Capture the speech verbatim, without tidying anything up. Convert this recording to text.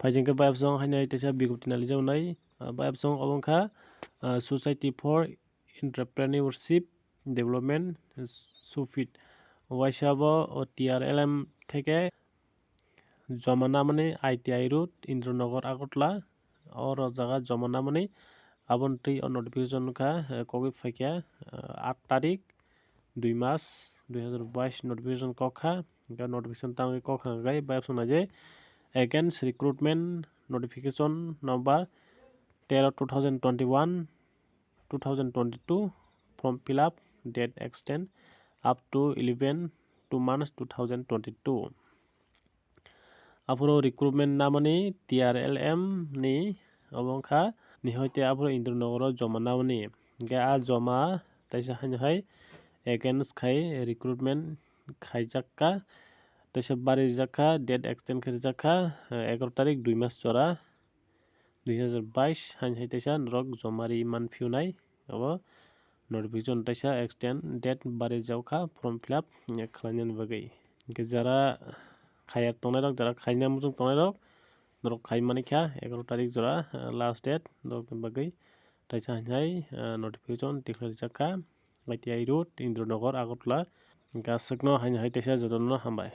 Phaijingkhe bayapsong haino hai teisa bigopti nalijago nai. Ah, bayapsong obo wngkha, ah, Society for Entrepreneurship Development, SOFID. Waisa bo o T R L M theke joma namani I T I Road, Indranagar, Agartala. Oro jaga joma namani aboni twi o notification wngkha, eh, kogwi phaikha, eh, aat tarik, dui mas, dui hazar bais notification kokha. Hingkhe notification tangwi kokha hingkhe bayapsong naijai against recruitment notification number tero two thousand twenty-one, two thousand twenty-two, form fill up date extend up to eleven two months two thousand twenty-two. Aphuru recruitment namani T R L M ni obo wngkha nihoite aphuru Indranagar o joma namani. Hingkhe a joma teisa haino hai against khai recruitment khaijakha, teisa bari rijakha, date extend khai rijakha, eh, egaroh tarik dui mas jora, dui hazar bais haino hai teisa norok joma ri manphiyonai. Abo notification teisa extend date bari rijakha form fill up, eh, khlainani bagwi. Hingkhe jara khaiya tongnairok, jara khaina muchung tongnairok, norok khai manikha egaroh tarik jora, eh, last date norokni bagwi. Teisa haino hai, eh, notification tikhlai rijakha I T I Road, Indranagar, Agartala. Hingkhe aswkno haino hai teisa jotono hambai.